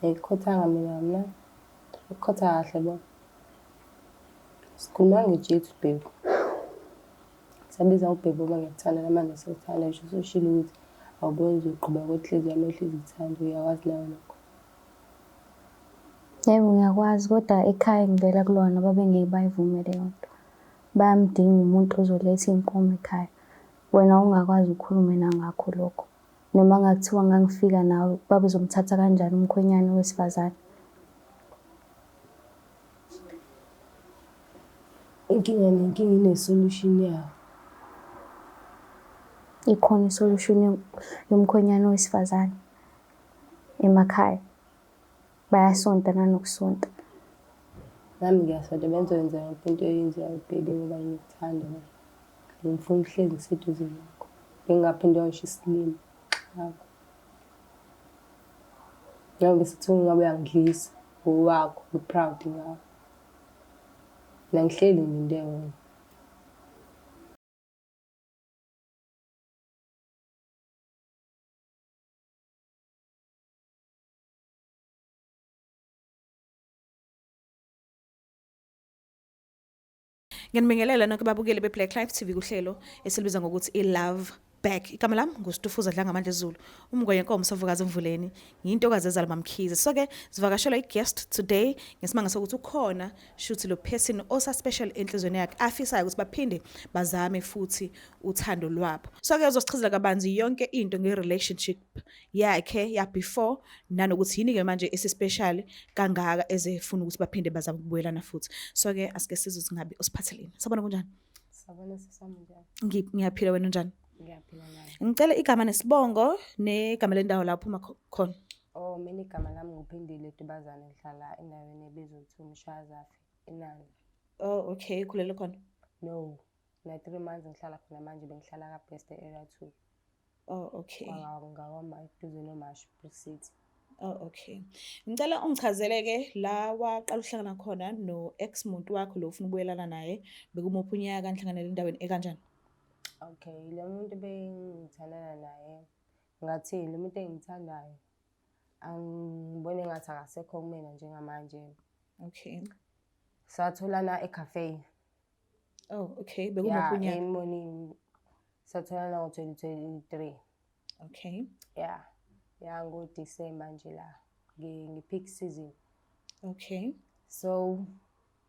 Angikukhothanga mina kamnandi. Ukukhotha kahle bo. Sikhuluma ngejethu baby. Sabiza ubhebhi uma ngiyakuthanda namanje ngisakuthanda ngisho usushilo ukuthi awuboni nje uqhubeka kodwa inhliziyo yami ihlezi ikuthanda uyakwazi nawe lokho. Yebo ngiyakwazi kodwa ekhaya engivela kulona babengeke bayivume leyo nto. Bayamdinga umuntu ozoletha iy'nkomo ekhaya. Wena ungakwazi ukhulume nangakho lokho. Noma ngakuthiwa ngangifika nawe babezomthatha kanjani umkhwenyana wesifazane? Inkinga nenkinga ine-solution yayo. Ikhona i-solution yomkhwenyana wesifazane emakhaya. Bayasonta nanokusonta. Nami ngiyasonta benzoyenza yonke into eyenziwayo baby ngoba ngikuthanda mina. Ngifuna uhlezi ngiseduze kwakho. Bengingaphinde ngisho isilima sakho. Njengoba sekuthiwa ungabe uyangidlisa ngowakho ngi-proud ngawe. Mina ngihleli ngilinde wena. Ngiyanibingelela nonke babukeli be-Black Life TV kuhlelo esilubiza ngokuthi i-Love Back. Igama lami nguStufuza Dlangamandla Zulu, umngwenye nkomo sovukazi emvuleni, ngiyintokazi ezalwa MaMkhize. So ke sivakashelwa i-guest today ngesimanga sokuthi ukhona shuthi lo person osa special enhlizweni yakhe afisayo ukuthi baphinde bazame futhi uthando lwabo. So ke uzosichazela kabanzi yonke into nge-relationship yakhe ya before nanokuthi yini ke manje esi-special kangaka ezefuna ukuthi baphinde bazame ukubuyelana futhi. So ke asike sizwe ukuthi ngabe usiphatheleni. Sabona kunjani? Sabona sisami njani? Ngiyaphila wena unjani? Ngiyaphila nami. Ngicela igama nesibongo negama lendawo la uphuma khona. Oh, mina igama lami nguPhindile Dubazane ngihlala endaweni ebizwa ukuthi uMshazafe eNanda. Oh, okay, ukhulele khona. No, na 3 months ngihlala khona manje bengihlala ka-Best Area 2. Oh, okay. Ngawama eduze noMashu City. Oh, okay. Ngicela ungichazele ke la waqala uhlangana khona no ex muntu wakho lo ufuna ukubuyelana naye bekumuphi unyaka nihlanganele endaweni ekanjani? Okay, lo muntu bengithandana naye ngathi lo muntu engimthandayo angibone ngathi akasekho kumina njengamanje. Okay. Satholana ecafe. Oh, okay. Bekumuphi unyaka? Emorning satholana ngo-2023. Okay. Yeah. Yeah, ngo-December nje la nge-peak season. Okay. So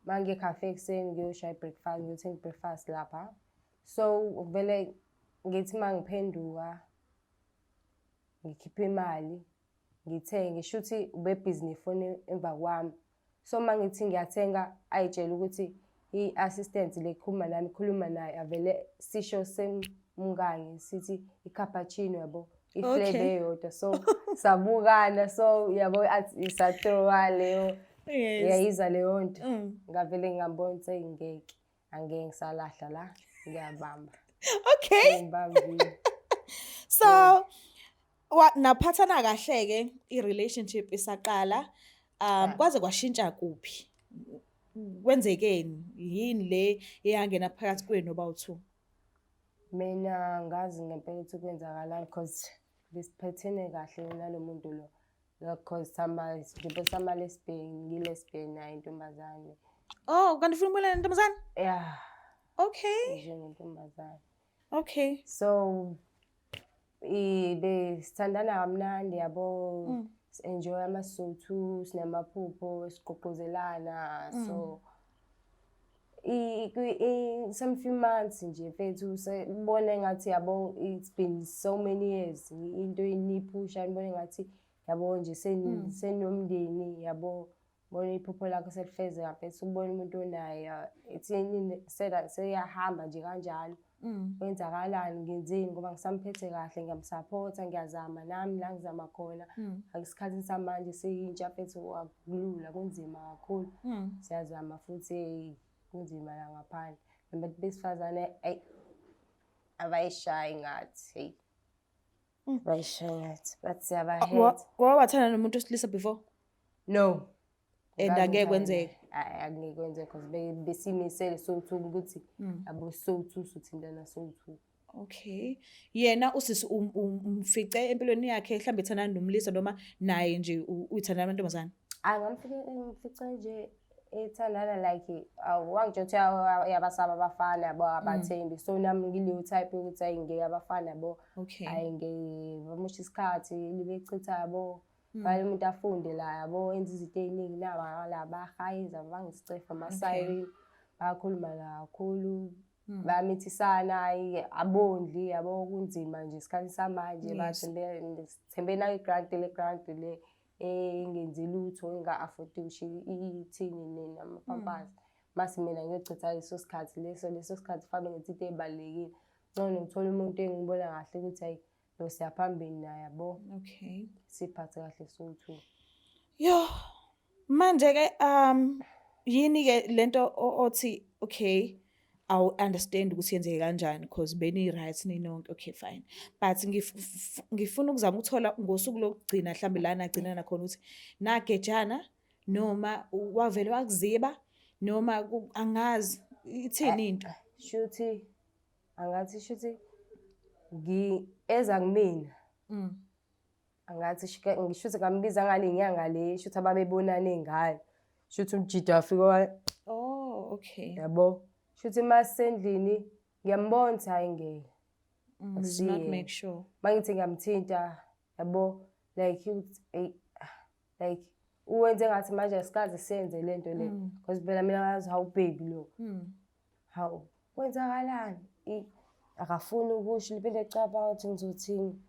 mangiye cafe ekuseni ngiyoshaya i-breakfast, ngiyothenga i-breakfast lapha. So vele ngithi mangiphenduka ngikhiphe imali ngithenge shuthi ubebhizi nefoni emva kwami. So uma ngithi ngiyathenga ayitshele ukuthi i-assistant le khuluma nami khuluma naye avele sisho semngane sithi i-cappuccino yabo i-flavor eyodwa so sabukana so yabo athi isathrowa leyo yayizwa leyo nto ngavele ngambona ukuthi ngeke angeke ngisalahla la ngiyabamba. Okay. Ngibambile. So wa naphathana kahle ke i-relationship isaqala kwaze kwashintsha kuphi? Kwenzekeni? Yini le eyangena phakathi kwenu bawu-two? Mina ngazi ngempela ukuthi kwenzakalani because besiphethene kahle nalo muntu lo. Because sama njengoba sama lesbian, ngi-lesbian naye intombazane. Oh, kanti ufuna ukubuyelana nentombazane? Yeah. Okay. Njengentombazane. Okay. So besithandana kamnandi yabo. Enjoy amaSotho, sinamaphupho, siqoqozelana. So some few months nje mfethu ubone ngathi yabo it's been so many years into iniphusha nibone ngathi yabo nje senomndeni yabo bona iphupho lakho selifezeka mfethu ubone umuntu onaye ethini seyahamba nje kanjalo. Kwenzakalani ngenzeni ngoba ngisamphethe kahle ngiyamsupporta ngiyazama nami la ngizama khona. Esikhathini samanje seyintsha mfethu akulula kunzima kakhulu. Siyazama futhi kunzima la ngaphandle. Nabantu besifazane ayi abayishayi ngathi hey. Abayishayi ngathi but siyabahetha. Wawathanda nomuntu wesilisa before? No. And angeke kwenzeke. Angeke kwenzeke because besimisele so-two ukuthi abo so-two sothintana so-two. Okay. Yena usisi umfice empilweni yakhe mhlawumbe ethandana nomlisa noma naye nje uyithandana amantombazane? Hayi, ngamfike ngifice nje ethandana like wangitshela ukuthi uyabasaba abafana yabo, abathembi. So nami ngileyo type yokuthi hayi ngeke abafana yabo. Hayi ngeke bamosha isikhathi libechitha yabo. Fanele umuntu afunde la yabo, enze izinto ey'ningi nawa la bahayiza bangisicefe ama-siren, bayakhuluma kakhulu. Bayamithisana, hhayi abondli yabo, kunzima nje isikhathi samanje. Bathembe sithembe nayo i-grant le grant le engenzi lutho, enga-afford ngisho ithini namapampasi. Mase mina ngiyochitha leso sikhathi leso leso sikhathi fanele ngenze into ey'balulekile. Ngcono ngithole umuntu engibona kahle ukuthi hhayi lo siya phambili naye yabo. Siphathe kahle sowu-two. Yo, manje ke yini ke lento othi okay awu understand ukuthi yenzeke kanjani because beni right ninonke, okay fine, but ngifuna ukuzama ukuthola ngosuku lokugcina mhlambe la nagcinana khona ukuthi nagejana noma wavele wakuziba noma angazi ithini into. Shuthi angathi shuthi eza kumina. Angathi ngishuthi ngambiza ngale nyanga le shuthi ababebonane ngayo. Shuthi umjida wafika wa Oh, okay. Yabo. Shuthi masendlini ngiyambona ukuthi hayi ngeke. Does not Akusiye. make sure. Mangithi ngiyamthinta yabo, like uthi ey, like uwenze ngathi manje asikaze siyenze lento le. Because phela mina ngazi hawu baby lo. Hawu kwenzakalani? Akafuni ukusho liphinde ecabanga ukuthi ngizothini.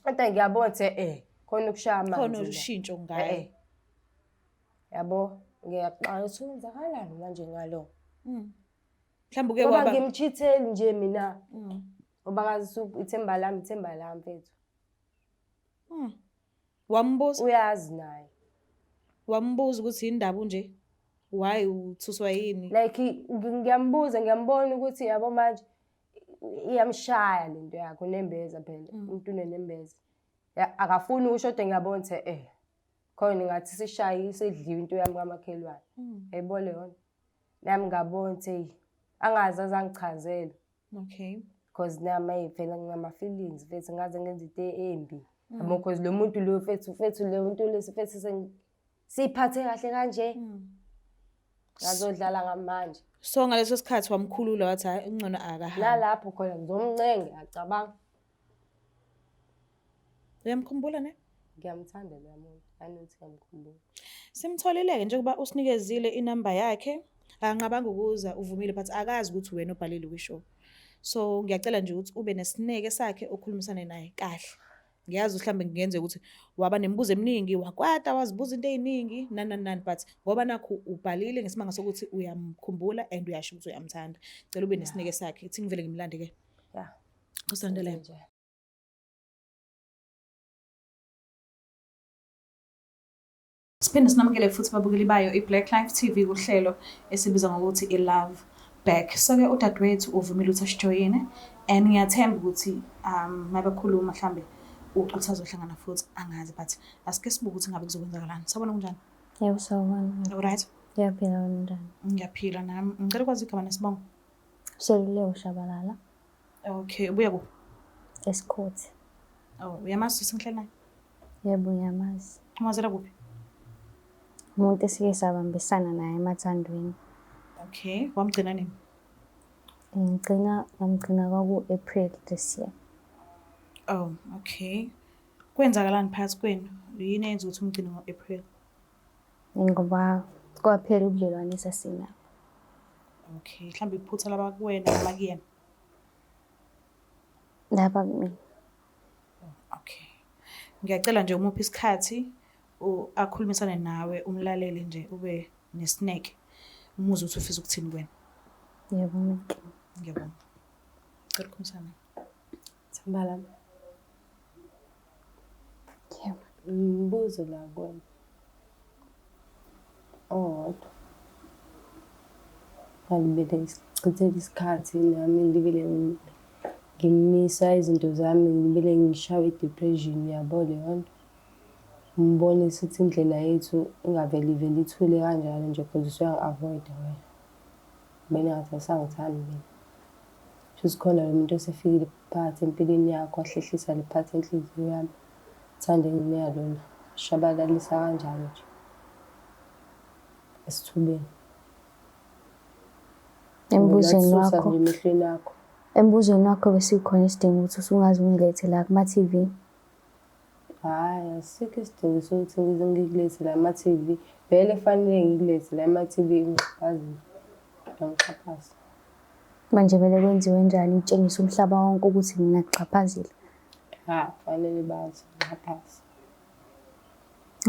Kodwa ngiyabona ukuthi khona ukushaya amanzi Khona la. ushintsho ngaye. Yabo, ngiyaqala ukuthi kwenzakalani manje ngalo. Mhlawumbe uke Ngoba waba ngimchitheli nje mina. Ngoba ngazi ukuthi ithemba lami, ithemba lami mfethu. Wambuza? Uyazi naye. Wambuza ukuthi indaba unje? Why uthuswa yini? Like ngiyambuza, ngiyambona ukuthi yabo manje iyamshaya lento yakhe, unembeza phela, umuntu unenembeza. Ya, akafuni ukusho kodwa ngiyabona ukuthi khona ngathi sishaye isedliwe into yami kamakhelwane. Yayibona leyo nto. Nami ngabona ukuthi hey, angazi azangichazela. Because nami hey phela nginama feelings mfethu, ngaze ngenza into embi. Yabo, because lo muntu lo mfethu, mfethu lo muntu lo mfethu siphathe kahle kanje. Ngazodlala ngamanje. So ngaleso sikhathi wamkhulula wathi hayi ungcono akahambe. Nalapho khona ngizomncenga, ngiyacabanga. Uyamkhumbula ne? Ngiyamthanda lo muntu, anothi ngiyamkhumbula. Simtholile-ke njengoba usinikezile inamba yakhe, akanqabanga ukuza uvumile but akazi ukuthi wena obhalile kwi-show. So ngiyacela nje ukuthi ube nesineke sakhe ukhulumisane naye kahle. Ngiyazi mhlambe kungenzeka ukuthi waba nemibuzo eminingi, wakwata, wazibuza into ey'ningi, nani nani nani, but ngoba nakhu ubhalile ngesimanga sokuthi uyamkhumbula and uyasho ukuthi uyamthanda. Cela ube nesineke sakhe. Ithi ngivele ngimlande ke. Usandele. Siphinde sinamukele futhi babukeli bayo i-Black Life TV kuhlelo esibiza ngokuthi i-Love Back. So-ke udadewethu uvumile ukuthi asijoyine and ngiyathemba ukuthi mabekhuluma mhlambe uxuthi azohlangana futhi angazi, but asike sibuke ukuthi ngabe kuzokwenzakalani. Sawubona, kunjani? Yebo, sawubona. Alright. Ngiyaphila, wena unjani? Ngiyaphila nami. Ngicela ukwazi igama nesibongo. Seluleko Shabalala. Okay, ubuya kuphi? Esikhothi. Oh, uyamazi sisi ngihleli naye? Yebo, ngiyamazi. Umazela kuphi? Umuntu esike sabambisana naye emathandweni. Okay, wamgcina nini? Ngamgcina kwaku-April this year. Oh, okay. Kwenzakalani phakathi kwenu? Yini eyenza ukuthi umgcine ngo-April? Ngoba kwaphela ubudlelwane esasinabo. Okay, mhlawumbe iphutha laba kuwena noma kuyena? Laba kumina. Okay. Ngiyacela nje umuphe isikhathi akhulumisane nawe, umlalele nje ube nesineke. Umuzwe ukuthi ufisa ukuthini kuwena. Yebo, ngeke. Ngiyabonga. Ngicela ukukhulumisana nawe. Themba lami. Yebo. Umbuzo la kuwena. Owodwa. Ngangibele sichithele isikhathi nami ngibile ngimisa izinto zami, ngibile ngishawe i-depression yabo leyo nto. Ngibonise ukuthi indlela yethu ingaveli ivele ithule kanjalo nje because usuyangi-avoid-a wena. Ubona ngathi awusangithandi mina. Shuthi khona lo muntu osefikile phakathi empilweni yakho wahlehlisa le phathi enhliziyo yami. Uthando enginika lona shabalalisa kanjalo nje esithubeni. Embuzweni Ngingasusa wakho, nje emehlweni akho. embuzweni wakho besikhona isidingo ukuthi usungaze ungilethe la kuma-TV. Hhayi, asikho isidingo sokuthi ngize ngikulethe la ema-TV. Vele kufanele ngikulethe la ema-TV ungixhaphazile. Uyangixhaphaza. Manje vele kwenziwe njani ngitshengise umhlaba wonke ukuthi mina ngixhaphazile. Ha, kufanele bazi ungixhaphaza.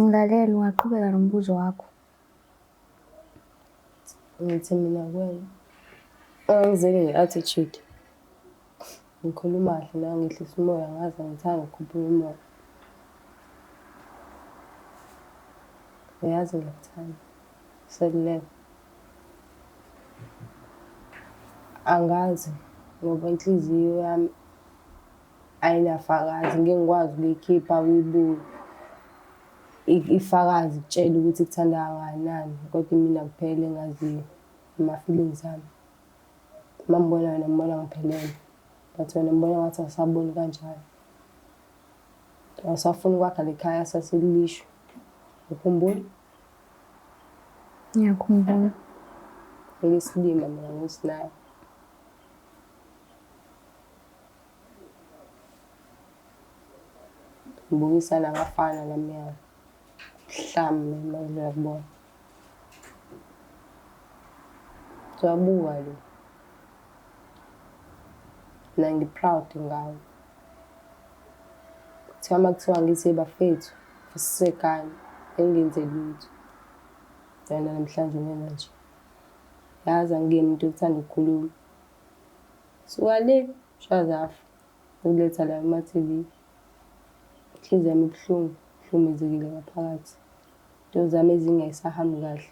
Ngilalela, ungaqhubeka nombuzo wakho. Ngithi mina kuwena, angizeli nge-attitude. Ngikhuluma kahle nawe ngehlisa umoya ngaze ngithanda ukukhuphula umoya. Uyazi ngiyakuthanda. Sekulele. Angazi ngoba inhliziyo yami ayinafakazi, ngeke ngikwazi ukuyikhipha uyibuke. Ifakazi ikutshele ukuthi ikuthanda kangakanani, kodwa imina kuphela engaziyo ama-feelings ami. Uma ngibona wena ngibona ngiphelele, but wena ngibona ngathi awusaboni kanjalo. Awusafuni ukwakha le khaya sasilisho. Ukhumbula? Ngiyakhumbula. Ngiyisilima mina ngisinayo. Ngibukisa nabafana lamnyama. Mhlawumbe uma ngidlula kubona. Uyabuka lo. Mina ngi-proud ngawe. Kuthiwa uma kuthiwa ngithi bafethu asisekane engingenze lutho. Wena namhlanje ungenza nje. Yazi angiyena umuntu othanda ukukhuluma. Suka le, shazafa. Ukuletha la kuma-TV. Inhliziyo yami ibuhlungu, ihlukumezekile ngaphakathi. Into zami ezinye ayisahambi kahle.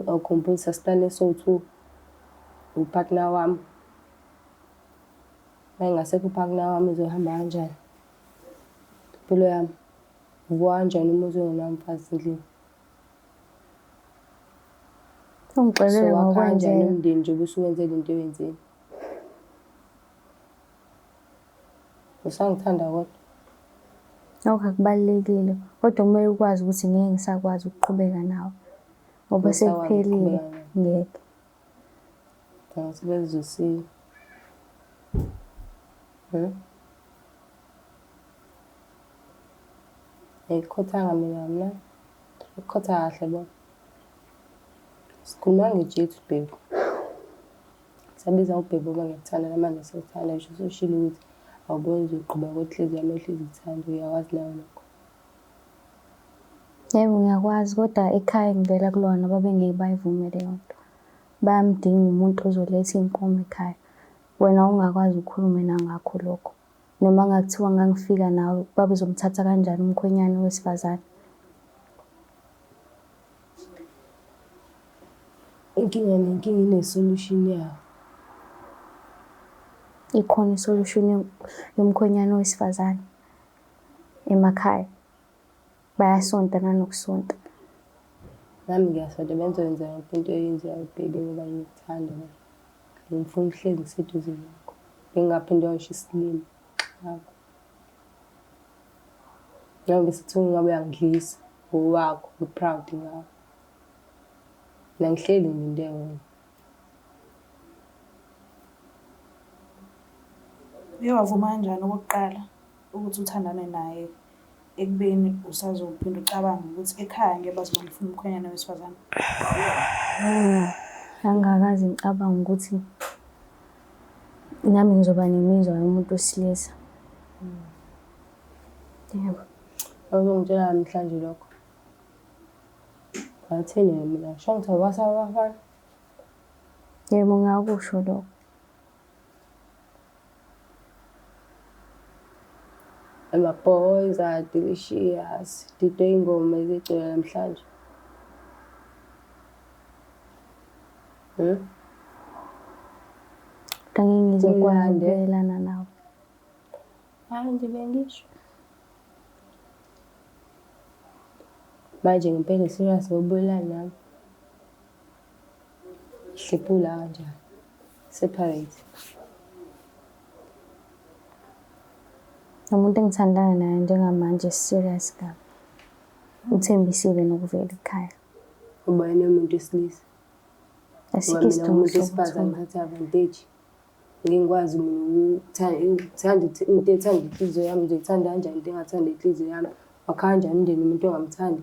Awukhumbuli sasihlale sowu-two, upartner wami. Uma engasekho upartner wami izohamba kanjani impilo yami? Uvuka kanjani umuzi ungenawo umfazi endlini? Ungixelele Sowakha kanjani ngokwenzeka. umndeni njengoba usuwenze le nto oyenzile? Usangithanda kodwa? Lokho akubalulekile, kodwa kumele ukwazi ukuthi ngeke ngisakwazi ukuqhubeka nawe. Ngoba Ngeke usakwazi sekuphelile, ukuqhubeka nawe. ngeke. Angisebenzisile. Hmm? Angikukhothanga mina mna. Ukukhotha kahle bo. Sikhuluma ngejethu baby. Sabiza ubhebhe uma ngiyakuthanda namanje sekuthanda ngisho usushilo ukuthi awuboni uzoqhubeka kodwa inhliziyo yami ihlezi ikuthanda uyakwazi nawe lokho. Yebo ngiyakwazi, kodwa ekhaya engivela kulona babengeke bayivume leyo nto. Bayamdinga umuntu ozoletha iy'nkomo ekhaya. Wena ungakwazi ukhulume nangakho lokho. Noma ngakuthiwa ngangifika nawe, babezomthatha kanjani umkhwenyana wesifazane? Inkinga nenkinga ine-solution yayo. Ikhona isolution yomkhwenyana wesifazane emakhaya. Bayasonta nanokusonta. Nami ngiyasonta benzoyenza yonke into eyenziwayo baby ngoba ngikuthanda mina. Ngifuna ukuhlezi ngiseduze kwakho. Ngingaphinde wayosho isilima sakho. Njengoba sekuthiwa ngabe uyangidlisa ngowakho, ngi-proud ngawe. Mina ngihleli ngilinde wena. Uye wavuma kanjani okokuqala ukuthi uthandane naye ekubeni usazophinda ucabange ukuthi ekhaya ngeke baze bamfune umkhwenyana wesifazane? Angakaze ngicabange ukuthi nami ngizoba nemizwa yomuntu wesilisa. Yebo. Awuzongitshela namhlanje lokho. Ngathini mina? Sho ngithi awubasaba abafana? Yebo, ngakusho lokho. My boys are delicious. Didwe ingoma ezigcwele namhlanje. Hmm? Kodwa ngeke ngize ngikwazi Kumnandi. ukubuyelana nawe. Hayi nje bengisho. Manje ngempela serious ngobuyelana nami. Hlephula kanjani? Separate. Nomuntu engithandana naye njengamanje serious kabi. Uthembisile nokuvela ekhaya. Uba yena umuntu wesilisa. Asikho Ngoba mina isidingo umuntu wesifazane sokuthuma. ngithatha advantage. Ngeke ngikwazi mina ukuthanda into ethanda inhliziyo yami, ngizoyithanda kanjani into engathanda inhliziyo yami? Wakha kanjani umndeni umuntu ongamthandi?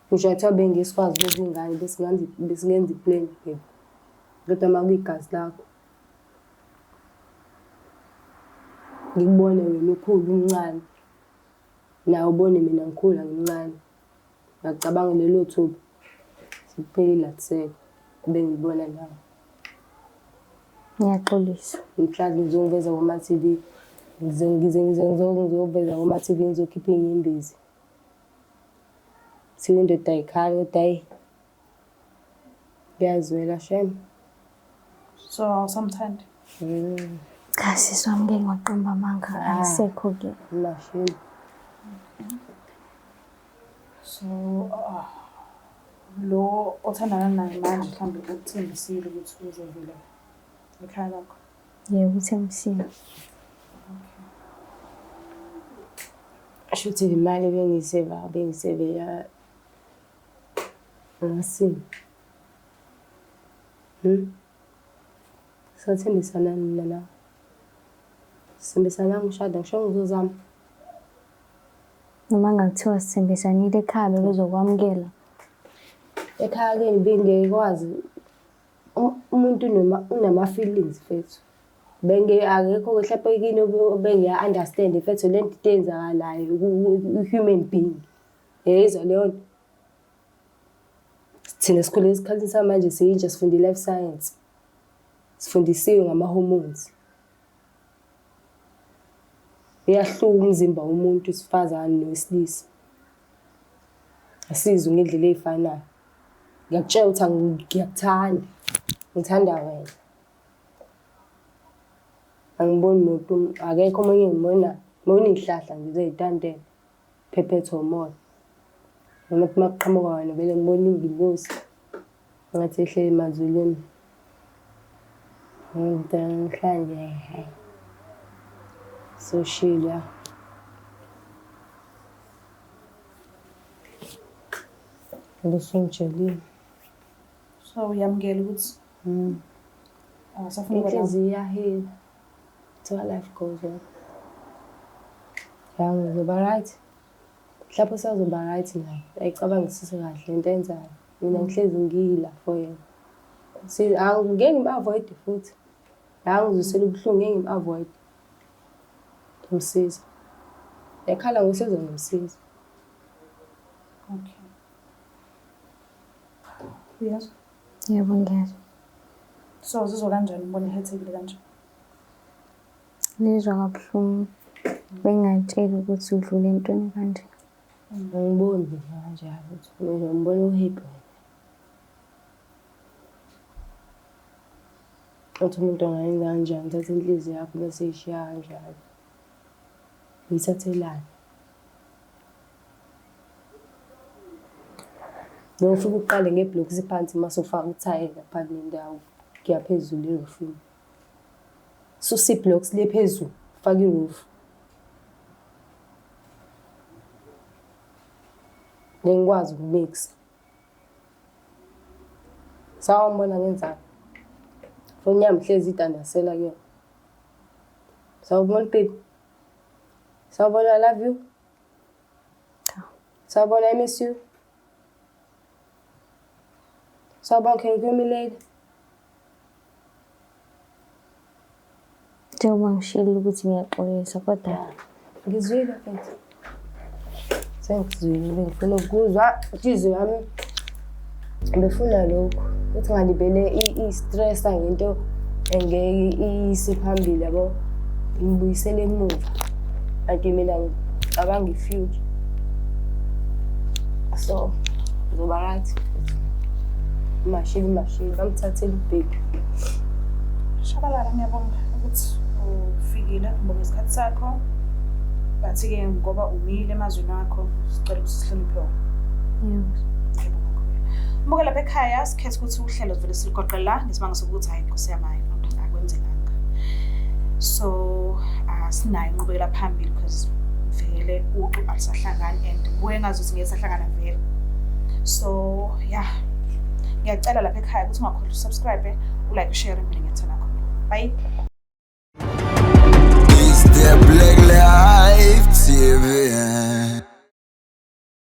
Ngisho kuthiwa bengeke sikwazi ukwenza iy'ngane besingenza i-plan babe. Kodwa uma kuyigazi lakho, ngikubone wena ukhula umncane, nawe ubone mina ngikhula ngimncane. Ngiyacabanga lelo thuba sekuphelile akusekho ebengikubona nawe. Ngiyaxolisa. Mhlawumbe ngizongiveza kuma-T_V, ngize ngize ngize ngizoveza kuma-T_V ngizokhipha iy'nyembezi. Kuthiwa indoda ayikhali kodwa hhayi kuyazwela shame. So awusamthandi? Cha sisi wami ngeke ngiwaqambe amanga akusekho-ke. Mashame. So lo othandana naye manje mhlawumbe ukuthembisile ukuthi uzovela ekhaya lakho? Yebo uthembisile. Shuthi le mali ebengiyiseva bengiyisevela ngasini. Hmm? Sathembisanani mina nawe? Sithembisanani ukushada ngisho ngizozama. Noma ngathiwa sithembisanile ekhaya bebezokwamukela. Ekhaya kini bengekwazi umuntu noma unama-feelings mfethu. Benge akekho mhlampe kini obengiya-understand mfethu le nto eyenzakalayo ku-human being. Uyayizwa leyo nto? Thina sikhule esikhathini samanje siyintsha sifunda i-life science. Sifundisiwe ngama-hormones. Uyahluka umzimba womuntu wesifazane nowesilisa. Asizwi ngendlela ey'fanayo. Ngiyakutshela ukuthi ngiyakuthanda, ngithanda wena. Angiboni muntu, akekho omunye engimbonayo. Ngibona iy'hlahla nje ziy'tantela, phephethwe umoya. Noma kuthi uma kuqhamuka wena vele ngibona ingilosi ngathi yehlele emazulwini. Ngidala namhlanje hhayi soshile ya. Ubusungitshelile. So uyamukela ukuthi akasafuni ukuba nawe? Inhliziyo iyahila. Kuthiwa life goes on. Ya ngizoba right. Mhlawumbe usazoba right naye. Ayicabangisise kahle lento ayenzayo. Mina ngihlezi ngila for yena. Angeke ngim-avoid futhi. La ngizwisela ubuhlungu ngeke ngim-avoid. Ngimsiza. Ekhala ngosizo ngimsiza. Okay. Uyezwa? Yebo ngiyezwa. So uzizwa kanjani ubona ehethekile kanje? Ngizwa kabuhlungu. Bengingayitsheli ukuthi udlule entweni kanje. Angiboni mina kanjalo ukuthi mina ngibona u-happy wena. Uthi umuntu angayenza kanjani, uthathe inhliziyo yakho bese eyishiya kanjalo. Uyithathelani? Ngifike uqale ngebhlokisi phansi mase ufaka uthayela phakathi nendawo kuya phezulu erufini. Susa i-blocks le phezulu, faka i-roof. Ngeke ngikwazi ukumixa. Sawubona ngenzani? Ifoni yami hlezi idandasela kuyona. Sawubona baby. Sawubona I love you. Cha. Sawubona I miss you. Sawubona can you call me later? Njengoba ngishilo ukuthi ngiyaxolisa kodwa Ngizwile mfethu. Sengizwile bengifuna ukuzwa inhliziyo yami befuna lokhu ukuthi ngalibele i-stressa ngento engeke iyise phambili yabo ngibuyisele emuva kanti mina ngicabanga i-future so ngizoba right umashile umashile bamthathele ubheki. Shabalala, ngiyabonga ukuthi ufikile, ngibonga isikhathi sakho. But-ke ngoba umile emazwini akho, sicela ukuthi sihloniphe wona. Yebo. Ngiyabonga kakhulu. Mbuka lapha ekhaya sikhetha ukuthi uhlelo vele silugoqe la ngesimanga sokuthi hayi Nkosi yami, hayi akwenzekanga. So asinayo inqubekela phambili because vele ucu alisahlangani and kubuye ngazuthi ngeke sahlangana vele. So yeah, ngiyacela lapha ekhaya ukuthi ungakhohlwa usubscribe, ulike, ushare. Mina ngiyathanda khona. Bye. It's the